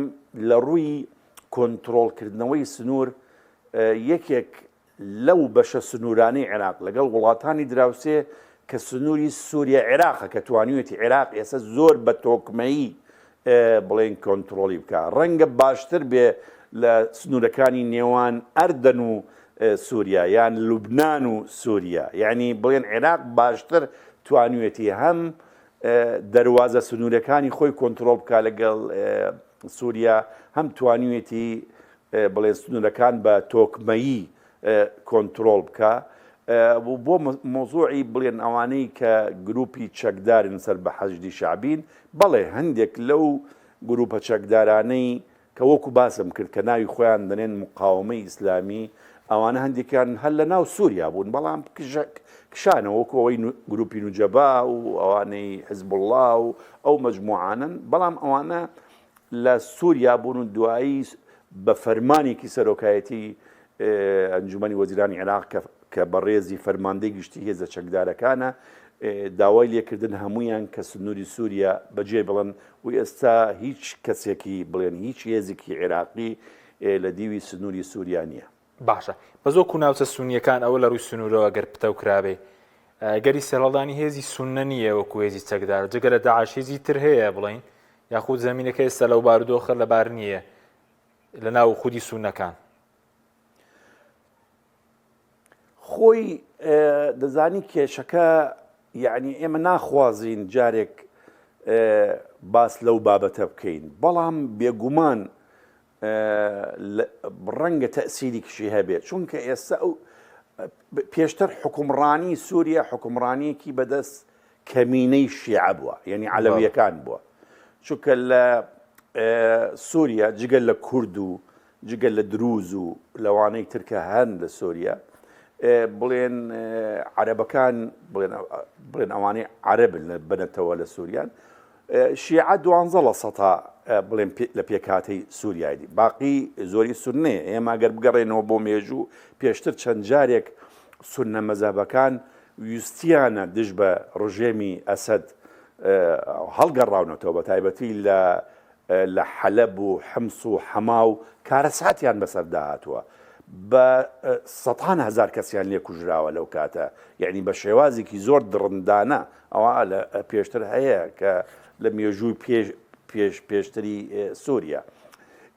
لە ڕووی کۆنترۆڵکردنەوەی سنوور یەکێک لەو بەشە سنوورانەی عێراق لەگەڵ وڵاتانی دراوسێ کە سنووری سووریا عێراقە کە توانیوێتی عێراق ئێستا زۆر بە تۆکمەیی بڵێن کۆنترۆڵی بکا ڕەنگە باشتر بێ لە سنوورەکانی نێوان ئەردەن و سووریا یان لوبناان و سووریا یعنی بڵێن عێراق باشتر توانوێتی هەم دەروازە سنوورەکانی خۆی کۆنترۆڵ بکا لەگەڵ سووریا هەم توانیوێتی بڵێن سنوورەکان بە تۆکمەیی کۆنترۆڵ بکا و بۆ مەوزوعی بڵێن ئەوانەی کە گروپی چەکدارن سەر بە حەشدی شەعبین، بەڵێ هەندێک لەو گروپە چەکدارانەی کە وەکو باسم کرد کە ناوی خۆیان دەنێن مقاوەمەی ئیسلامی ئەوانە هەندێکیان هەر لە ناو سووریا بوون بەڵام کشانەوە وەکو ئەوەی گروپی نوجەبا و ئەوانەی حزبوڵڵا و ئەو مەجموعانەن بەڵام ئەوانە لە سووریا بوون و دوایی بە فەرمانێکی سەرۆکایەتی ئەنجومەنی وەزیرانی عێراق کە کە بەڕێزی فەرماندەی گشتی هێزە چەکدارەکانە داوای لێکردن هەمویان کە سنووری سووریا بەجێ بڵن و ئێستا هیچ کەسێکی بڵێن هیچ هێزێکی عێراقی لە دیوی سنووری سووریا نییە. باشە بەس وەکو ناوچە سونیەکان ئەوە لە ڕووی سنوورەوە گەر پتەو کرابێ گەری سەرهەڵدانی هێزی سوننە نییە وەکو هێزی چەکدار جگە لە داعش هێزی تر هەیە بڵین یاخود زمینەکە ئێستا لەو بارودۆخە لەبار نییە لە ناو خودی سوننەکان. خۆی دەزانی کێشەکە یعنی ئێمە ناخوازین جارێک باس لەو بابەتە بکەین بەڵام بێگومان ڕەنگە تەسیریکشی هەبێت چونکە ئێستا ئەو پێشتر حکومڕانی سووریا حکومڕانیەکی بەدەست کەمینەی شیعە بووە یعنی عەلەویەکان بووە چونکە لە سووریا جگە لە کورد و جگە لە دروز و لەوانەی ترکە هەن لە سووریا بڵێن عەرەبەکان بڵێن ئەوانەی عەرەبن لە بنەتەوە لە سووریان شیعە دوانزە لە سەتا بڵێن لە پێکهاتەی سووریای دی باقی زۆری سوننەیە ئێمە گەر بگەڕێنەوە بۆ مێژوو پێشتر چەند جارێک سوننە مەزهەبەکان ویستیانە دژ بە ڕژێمی ئەسەد هەڵگەڕاونەتەوە بە تایبەتی لە لە حەلەب و حمس و حەما و کارەساتیان بەسەردا هاتووە بە سەتان هەزار کەسیان لێ کوژراوە لەو کاتە یعنی بە شێوازێکی زۆر دڕندانە ئەوە لە پێشتر هەیە کە لە مێژووی پێش پێش پێشتری سووریا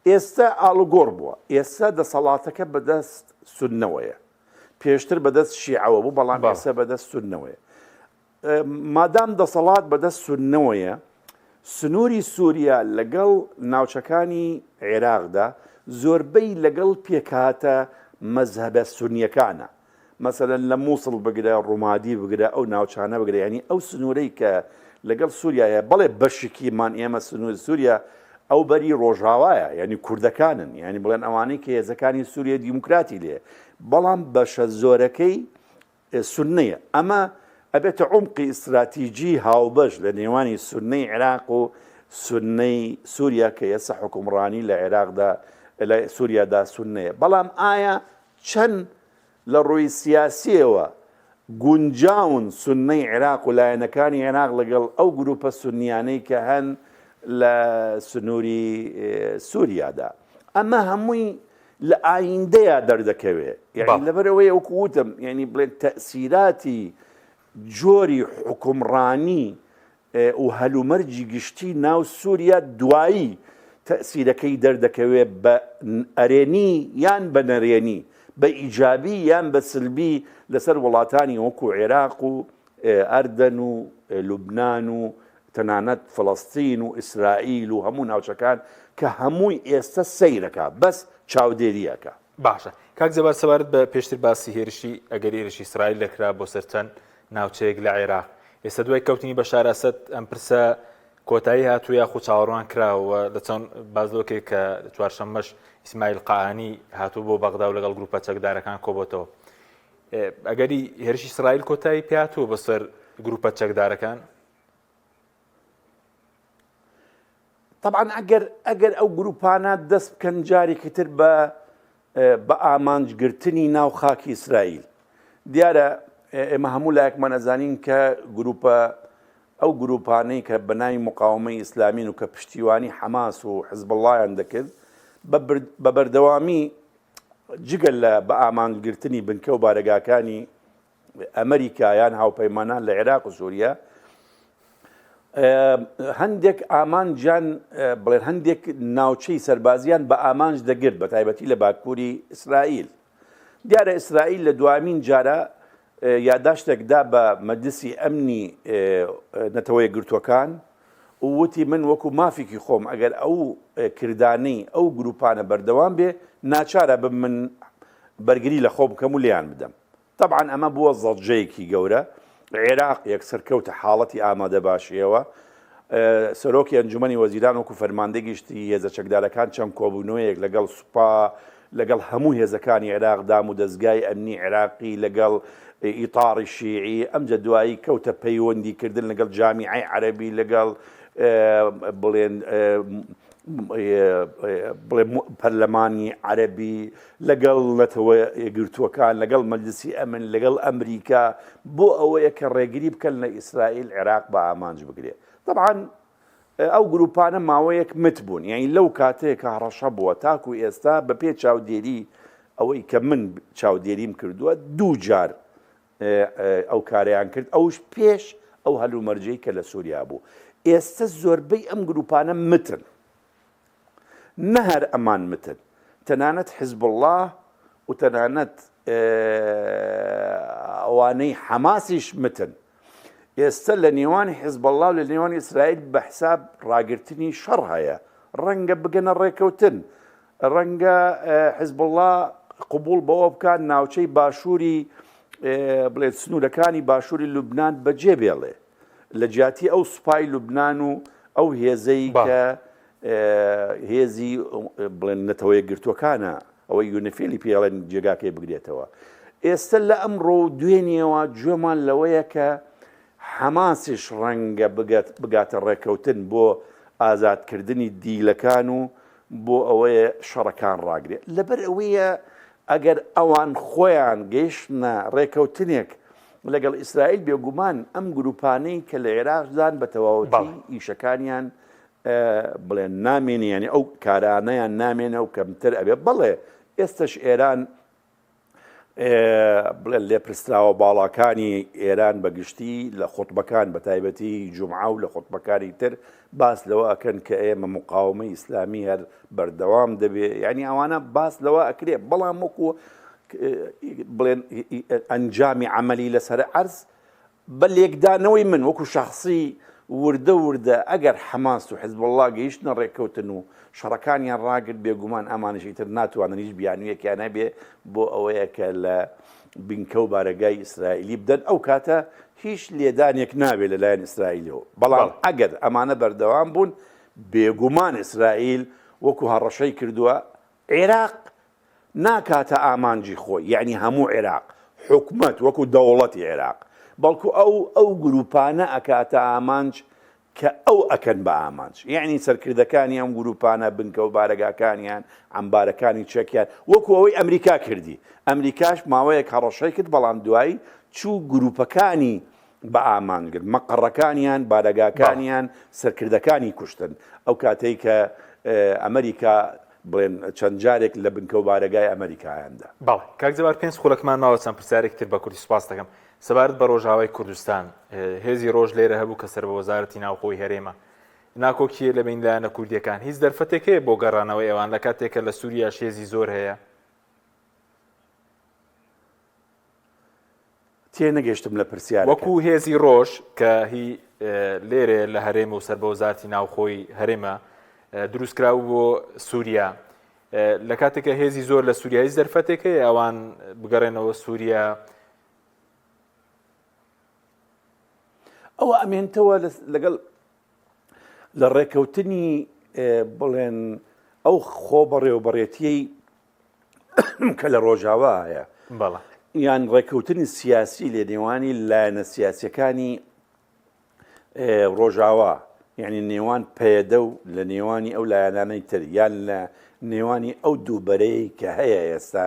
ئێستا ئاڵوگۆڕ بووە ئێستا دەسەڵاتەکە بەدەست سوننەوەیە پێشتر بەدەست شیعەوە بوو بەڵام ئێستا بەدەست سوننەوەیە مادام دەسەڵات بەدەست سوننەوەیە سنووری سووریا لەگەڵ ناوچەکانی عێراقدا زۆربەی لەگەڵ پێکهاتە مەزهەبە سونیەکانە. مەسەلەن لە مووسڵ بگرە، ڕومادی بگرە، ئەو ناوچانە بگرە، یانی ئەو سنوورەی کە لەگەڵ سووریا هەیە، بەڵێ بەشێکیمان ئێمە سنوور سووریا ئەو بەری ڕۆژاوایە، یانی کوردەکانن، یانی بڵێن ئەوانەی کە هێزەکانی سووریای دیموکراتی لێ، بەڵام بەشە زۆرەکەی سوننەیە. ئەمە ئەبێتە عومقی ئیستراتیجی هاوبەش لە نێوانی سوننەی عێراق و سوننەی سووریا کە ئێستا حوکمڕانی لە عێراقدا لە سووریادا سوننەیە. بەڵام ئایا چەند لە ڕووی سیاسییەوە گونجاون سوننەی عێراق و لایەنەکانی عێراق لەگەڵ ئەو گرووپە سوننیانەی کە هەن لە سنووری سووریادا؟ ئەمە هەمووی لە ئایندەیا دەردەکەوێ یعنی لەبەر ئەوەیە وەکو وتم یعنی بڵێن تەئسیراتی جۆری حوکمڕانی و هەلومەرجی گشتی ناو سووریا دوایی تەئسیرەکەی دەردەکەوێ بە ئەرێنی یان بە نەرێنی بە ئیجابی یان بە سلبی لەسەر وڵاتانی وەکو عێراق و ئەردەن و لوبنان و تەنانەت فەڵەستین و ئیسرائیل و هەموو ناوچەکان کە هەمووی ئێستە سەیرەکا بەس چاودێری ئەکا. باشە کاک جەبار سەبارەت بە پێشتر باسی هێرشی ئەگەری هێرشی ئیسرائیل دەکرا بۆ سەر چەند ناوچەیەک لە عێراق ئێستا دوای کەوتنی بەشار ئەسەد ئەم پرسە کۆتایی هاتوو یاخود چاوەڕوان کراوە لە چەند باس لەوە کە چوارشەممەش ئیسماعیل قائانی هاتوو بۆ بەغدا و لەگەڵ گروپە چەکدارەکان کۆبۆتەوە ئەگەری هێرشی ئیسرائیل کۆتایی پێهاتووە بەسەر گروپە چەکدارەکان؟ طبعا ئەگەر ئەگەر ئەو گروپانە دەست بکەن جارێکی تر بە بە ئامانجگرتنی ناو خاکی ئیسرائیل دیارە ئێمە هەموو لایەکمان ئەزانین کە گروپە ئەو گروپانەی کە بە ناوی مقاومەی ئیسلامین و کە پشتیوانی حەماس و حزبڵایان دەکرد بە بەردەوامی جگە لە بە ئامانجگرتنی بنکە و بارەگاکانی ئەمریکا یان هاوپەیمانان لە عێراق و سووریا هەندێک ئامانجیان بڵێن هەندێک ناوچەی سەربازیان بە ئامانج دەگرت بە تایبەتی لە باکووری ئیسرائیل دیارە ئیسرائیل لە دوامین جارە یاداشتێک دا بە مەجلسی ئەمنی نەتەوە یەکگرتووەکان و وتی من وەکو مافێکی خۆم ئەگەر ئەو کردانەی ئەو گروپانە بەردەوام بێ ناچارە بم من بەرگری لە خۆم بکەم و لێیان بدەم. تەبعەن ئەمە بووە زەجەیەکی گەورە، عێراق یەکسەر کەوتە حاڵەتی ئامادەباشییەوە، سەرۆکی ئەنجومەنی وەزیران وەکو فەرماندەی گشتی هێزە چەکدارەکان چەند کۆبوونەوەیەک لەگەڵ سوپا، لەگەڵ هەموو هێزەکانی عێراق، دامودەزگای ئەمنی عێراقی، لەگەڵ ئیتاڕی شیعی، ئەمجا دوایی کەوتە پەیوەندیکردن لەگەڵ جامیعەی عەرەبی، لەگەڵ بڵێن بڵێ پەرلەمانی عەرەبی، لەگەڵ نەتەوە یەکگرتووەکان، لەگەڵ مەجلسی ئەمن، لەگەڵ ئەمریکا بۆ ئەوەیە کە ڕێگری بکەن لە ئیسرائیل عێراق بە ئامانج بگرێ. تەبعەن ئەو گروپانە ماوەیەک مت بوون، یانی لەو کاتەیە کە هەڕەشە بووە تاکو ئێستا بە پێ چاودێری ئەوەی کە من چاودێریم کردووە دوو جار ئەو کارەیان کرد، ئەوش پێش ئەو هەلومەرجەی کە لە سووریا بوو. ئێستە زۆربەی ئەم گروپانە متن. نە هەر ئەمان متن، تەنانەت حیزبوڵڵا و تەنانەت ئەوانەی حەماسیش متن. ئێستە لە نێوان حیزبوڵڵا و لە نێوان ئیسرائیل بە حساب ڕاگرتنی شەڕ هەیە. ڕەنگە بگەنە ڕێکەوتن. ڕەنگە حیزبوڵڵا قبوڵ بەوە بکات ناوچەی باشووری بڵێن سنوورەکانی باشووری لوبنان بەجێ بێڵێ. لە جیاتی ئەو سوپای لوبنان و ئەو هێزەی کە هێزی بڵێن نەتەوە یەکگرتووەکانە ئەوەی یونیفیلی پێڵێن جێگاکەی بگرێتەوە ئێستا لە ئەمڕۆ و دوێنێەوە گوێمان لەوەیە کە حەماسیش ڕەنگە بگات بگاتە ڕێکەوتن بۆ ئازادکردنی دیلەکان و بۆ ئەوەیە شەڕەکان ڕاگرێت لەبەر ئەوەیە ئەگەر ئەوان خۆیان گەیشتنە ڕێکەوتنێک لەگەڵ ئیسرائیل بێگومان ئەم گروپانەی کە لە عێراقدان بە تەواوەتی ئیشەکانیان بڵێن نامێنێ یانی ئەو کارانەیان نامێنە و کەمتر ئەبێ بەڵێ ئێستش ئێران بڵێ لێپرسراوە باڵاکانی ئێران بە گشتی لە خوتبەکان بە تایبەتی جومعە و لە خوتبەکانی تر باس لەوە ئەکەن کە ئێمە مقاومەی ئیسلامی هەر بەردەوام دەبێ یعنی ئەوانە باس لەوە ئەکرێ بەڵام وەکو بڵێن ئەنجامی عملی لەسەر عەرز بە لێکدانەوەی من وەکو شخصی وردە وردە ئەگەر حەماس و حزبوڵڵا گەیشتنە ڕێککەوتن و شەڕەکانیان ڕاگرت بێگومان ئەمانیش ئیتر ناتوانن هیچ بیانوویەکیان هەبێ بۆ ئەوەیە کە لە بنکە و بارەگای ئیسرائیلی بدەن ئەو کاتە هیچ لێدانێک نابێت لەلایەن ئیسرائیلەوە بەڵام ئەگەر ئەمانە بەردەوام بوون بێگومان ئیسرائیل وەکو هەڕەشەی کردووە عێراق ناکاتە ئامانجی خۆی یەعنی هەموو عێراق حکومەت وەکو دەوڵەتی عێراق بەڵکو ئەو ئەو گروپانە ئەکاتە ئامانج کە ئەو ئەکەن بە ئامانج یەعنی سەرکردەکانی ئەم گروپانە بنکە و بارەگاکانیان عەمبارەکانی چەکیان وەکو ئەوەی ئەمریکا کردی ئەمریکاش ماوەیەک هەڕەشەی کرد بەڵام دوایی چوو گروپەکانی بە ئامانج گرت مەقەڕەکانیان بارەگاکانیان سەرکردەکانی کوشتن ئەو کاتەی کە ئەمریکا بڵێن چەند جارێک لە بنکە و بارەگای ئەمریکایان دا. بەڵێ کاک جەبار پێنج خولەکمان ماوە چەند پرسیارێکی تر بە کوردی سوپاست دەکەم. سەبارەت بە ڕۆژاوای کوردستان هێزی ڕۆژ لێرە هەبوو کە سەر بە وەزارەتی ناوخۆی هەرێمە ناکۆکییە لە بەین لایەنە کوردییەکان هیچ دەرفەتێک هەیە بۆ گەڕانەوەی ئەوان لە کاتێک کە لە سووریاش هێزی زۆر هەیە؟ تێنەگەشتم لە پرسیارەکەت. وەکو هێزی ڕۆژ کە هی لێرەیە لە هەرێم و سەر بە وەزارەتی ناوخۆی هەرێمە دروستکراو بۆ سووریا لە کاتێکە هێزی زۆر لە سووریا هیچ دەرفەتێک هەیە ئەوان بگەڕێنەوە سووریا؟ ئەوە ئەمێنتەوە لەگەڵ لە ڕێکەوتنی بڵێن ئەو خۆ بەڕێوەبەڕێتیەی کە لە ڕۆژاوا هەیە یان ڕێککەوتنی سیاسی لە نێوانی لایەنە سیاسەکانی ڕۆژاوا یعنی نێوان پەیەدە و لە نێوانی ئەو لایەنانەی تر یان لە نێوانی ئەو دوو بەرەیە کە هەیە ئێستا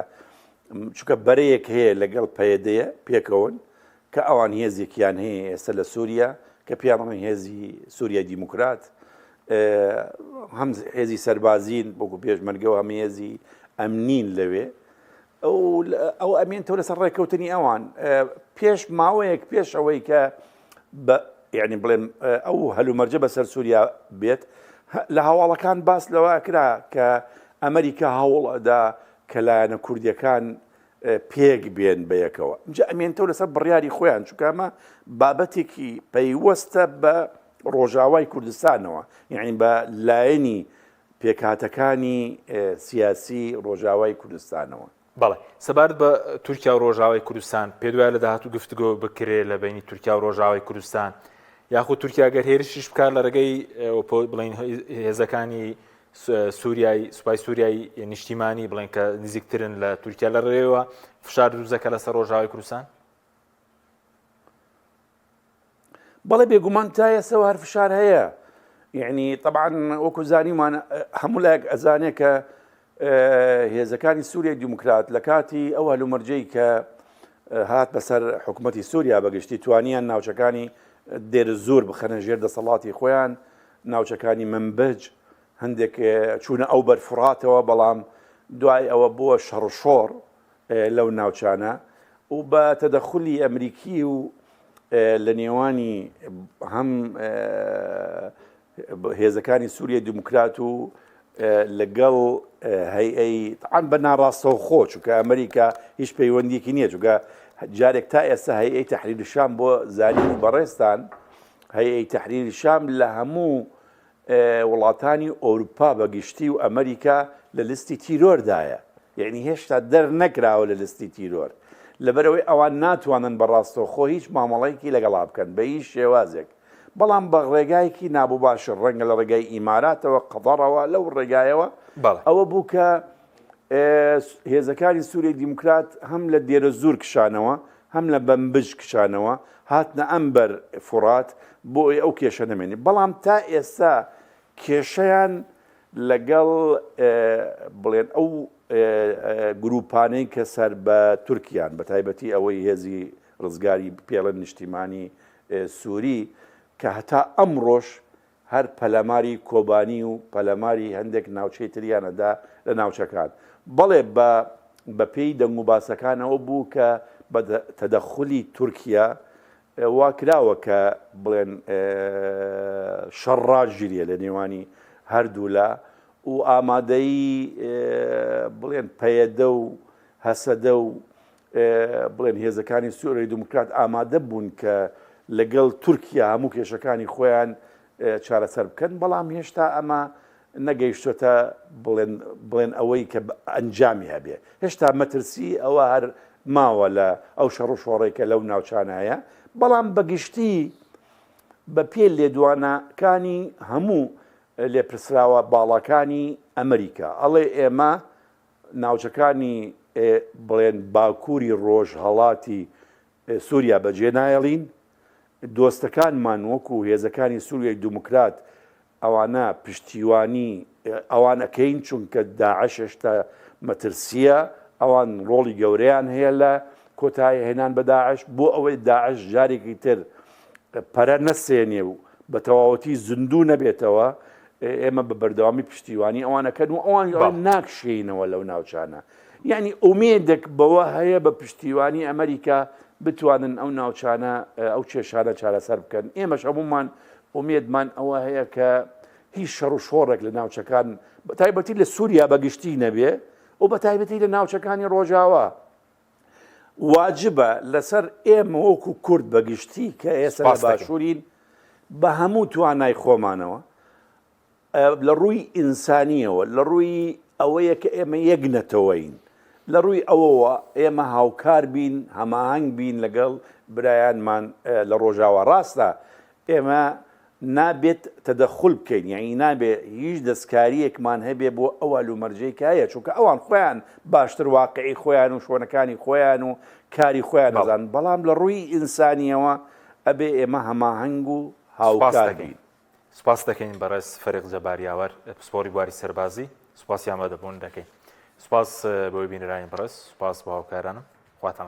چونکە بەرەیەک هەیە لەگەڵ پەیەدەیە پێکەوەن کە ئەوان هێزێکیان هەیە ئێستا لە سووریا کە پێیان ڕڵێن هێزی سووریای دیموکرات هەم هێزی سەربازین وەکو پێشمەرگەوە هەم هێزی ئەمنین لەوێ ئەو ئەمێنتەوە لەسەر ڕێککەوتنی ئەوان پێش ماوەیەک پێش ئەوەی کە بە یعنی بڵێم ئەو هەلومەرجە بەسەر سووریا بێت لە هەواڵەکان باس لەوە کرا کە ئەمریکا هەوڵ ئەدا کە لایەنە کوردیەکان پێک بێن بەیەکەوە ئینجا ئەمێنتەوە لەسەر بڕیاری خۆیان چونکە ئەمە بابەتێکی پەیوەستە بە ڕۆژاوای کوردستانەوە یعنی بە لایەنی پێکهاتەکانی سیاسی ڕۆژاوای کوردستانەوە. بەڵێ سەبارەت بە تورکیا و ڕۆژاوای کوردستان پێت وایە لە داهاتوو گفتگۆ بکرێ لە بینی تورکیا و ڕۆژاوای کوردستان یاخود تورکیا گەر هێرشیش بکات لە ڕێگەی بڵین هێزەکانی سووریای سوپای سووریای نیشتیمانی بڵێن کە نزیکترن لە تورکیا لە ڕێوە فشار دروستەکە لەسەر ڕۆژاوای کوردستان؟ بەڵێ بێگومان تا ئێستەوە هەر فشار هەیە یعنی طبعا وەکو زانیمان هەموو لایەک ئەزانێ کە هێزەکانی سووریای دیموکرات لە کاتی ئەو هەلومەرجەی کە هات بەسەر حکوومەتی سووریا بەگشتی توانیان ناوچەکانی دێرزور بخەنە ژێر دەسەڵاتی خۆیان ناوچەکانی منبج هەندێک چوونە ئەو بەر فڕاتەوە بەڵام دوای ئەوە بووە شەڕشۆڕ لەو ناوچانە و بە تەدەخولی ئەمریکی و لە نێوانی هەم هێزەکانی سووریای دیموکرات و لەگەڵ هەیئەی عان بە ناڕاستەوخۆ چونکە ئەمریکا هیچ پەیوەندیەکی نییە چونکە جارێک تا ئێستا هەیئەی تەحریر شام بۆ زانینی بەڕێزتان هەیئەی تەحریر شام لە هەموو وڵاتانی ئەوروپا بە گشتی و ئەمریکا لە لستی تیرۆردایە یعنی هێشتا دەرنەکراوە لە لستی تیرۆر لەبەرئەوەی ئەوان ناتوانن بە ڕاستەوخۆ هیچ مامەڵەیەکی لەگەڵا بکەن بە هیچ شێوازێک بەڵام بە ڕێگایەکی نابوباشر ڕەنگە لە ڕێگای ئیماراتەوە قەتەڕەوە لەو ڕێگایەوە ئەوە بوو کە هێزەکانی سووریای دیموکرات هەم لە دێرەزوور کشانەوە هەم لە بەنبج کشانەوە هاتنە ئەم بەر فوڕات بۆ ئەوەی ئەو کێشە نەمێنێ بەڵام تا ئێستا کێشەیان لەگەڵ بڵێن ئەو گروپانەی کە سەر بە تورکیان بە تایبەتی ئەوەی هێزی ڕزگاری پێڵێن نیشتیمانی سووری کە هەتا ئەمڕۆش هەر پەلاماری کۆبانی و پەلاماری هەندێک ناوچەی تریان ئەدا لە ناوچەکان. بەڵێ بە بە پێی دەنگوباسەکان ئەوە بوو کە بە تەدەخولی تورکیا وا کراوە کە بڵێن شەڕ ڕاگیرێ لە نێوانی هەردوولا و ئامادەیی بڵێن پەیەدە و هەسەدە و بڵێن هێزەکانی سووریای دیموکرات ئامادە بوون کە لەگەڵ تورکیا هەموو کێشەکانی خۆیان چارەسەر بکەن، بەڵام هێشتا ئەمە نەگەیشتۆتە بڵێن بڵێن ئەوەی کە ئەنجامی هەبێ. هێشتا مەترسی ئەوە هەر ماوە لە ئەو شەڕ و شۆڕەی کە لەو ناوچانە هەیە، بەڵام بە گشتی بە پێ لێدوانەکانی هەموو لێپرسراوە باڵاکانی ئەمریکا ئەڵێ ئێمە ناوچەکانی بڵێن باکووری ڕۆژهەڵاتی سووریا بەجێ نایەڵین، دۆستەکانمان وەکو هێزەکانی سووریای دیموکرات ئەوانە پشتیوانی ئەوان ئەکەین چونکە داعش هێشتا مەترسییە، ئەوان ڕۆڵی گەورەیان هەیە لە کۆتایی هێنان بە داعش بۆ ئەوەی داعش جارێکی تر پەرە نەسێنێ و بە تەواوەتی زیندوو نەبێتەوە ئێمە بە بەردەوامی پشتیوانی ئەوان ئەکەن و ئەوان ناکشێینەوە لەو ناوچانە. یەعنی ئومێدێک بەوە هەیە بە پشتیوانی ئەمریکا بتوانن ئەو ناوچانە ئەو کێشانە چارەسەر بکەن ئێمەش هەموومان ئومێدمان ئەوە هەیە کە هیچ شەڕ و شۆڕێک لە ناوچەکان بە تایبەتی لە سووریا بەگشتی نەبێ و بە تایبەتی لە ناوچەکانی ڕۆژاوا واجبە لەسەر ئێمە وەکو کورد بەگشتی کە ئێستا لە باشوورین بە هەموو توانای خۆمانەوە لە ڕووی ئینسانییەوە، لە ڕووی ئەوەیە کە ئێمە یەک نەتەوەین، لە ڕووی ئەوەوە ئێمە هاوکار بین، هەماهەنگ بین لەگەڵ برایانمان لە ڕۆژاوا. ڕاستە ئێمە نابێت تەدەخول بکەین، یانی نابێت هیچ دەستکارییەکمان هەبێ بۆ ئەو هەلومەرجەی کە هەیە، چونکە ئەوان خۆیان باشتر واقعی خۆیان و شوێنەکانی خۆیان و کاری خۆیان دەزانن، بەڵام لە ڕووی ئینسانییەوە ئەبێ ئێمە هەماهەنگ و هاوکار بین. سوپاست دەکەین بەڕێز فەریق جەبار یاوەر پسپۆڕی بواری سەربازی سوپاسی ئامادەبوون دەکەین سوپاس بۆی بینەرانی بەڕێز سوپاس بۆ هاوکارانم خواتان.